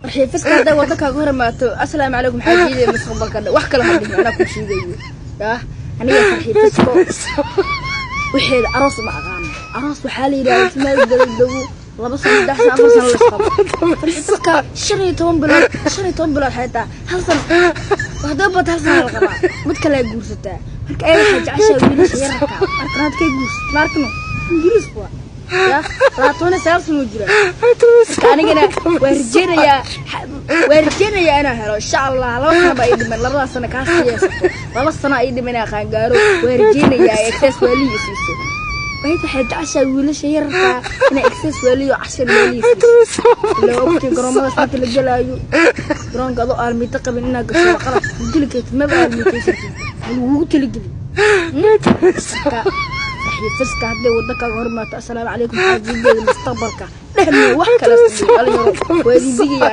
Farxiyo Fiska hadday waddo kaaga hor imaato, asalaamu calaykum, maxaa diidaya mustaqbalka dhan? Wax kale ma dhihin, anaa ku sheegayo. Yah, aniga Farxiyo Fisko waxeeda aroos uma aqaano. Aroos waxaa la yidhahdaa meel dego 2 sano, 3 sano, 4 sano la isqabo. Farxiyo Fiska 15 bilood, 15 bilood, xitaa hal sano hadaba bata, hal sano la qabaa, mid kale ay guursataa. Marka ayaga waxay jeceshahay wiilasha yararka. Markan had kay guursato, maarkano Ingiriis waa ya 29 sano jira. Marka anigana waa rajeynayaa inaan helo, insha Allah. 2 sano baa ii dhiman, labadaas sano kaa sii yeesato, 2 sano ii dhiman inaan qaangaaro. Waa rajeynayaa excess waaliyo siiso. Waxay jeceshahay wiilasha yararka inay excess waaliyo, cashar waaliyo siiso. Ilaa ogtay garoomadaas marka la gelaayo, garoonka adoo aalmiito qabin inaad gasho waa qalad. Ma geli kartid, maba aalmiitaysan kartid, ma lagugu talagelin. Marka Farxiyo Fiska hadday waddo kaaga hor imaato, asalaamu calaykum, xaajigeeda mustaqbalka dhehmiyo. Wax kale dhalinyaro waa idin digaya.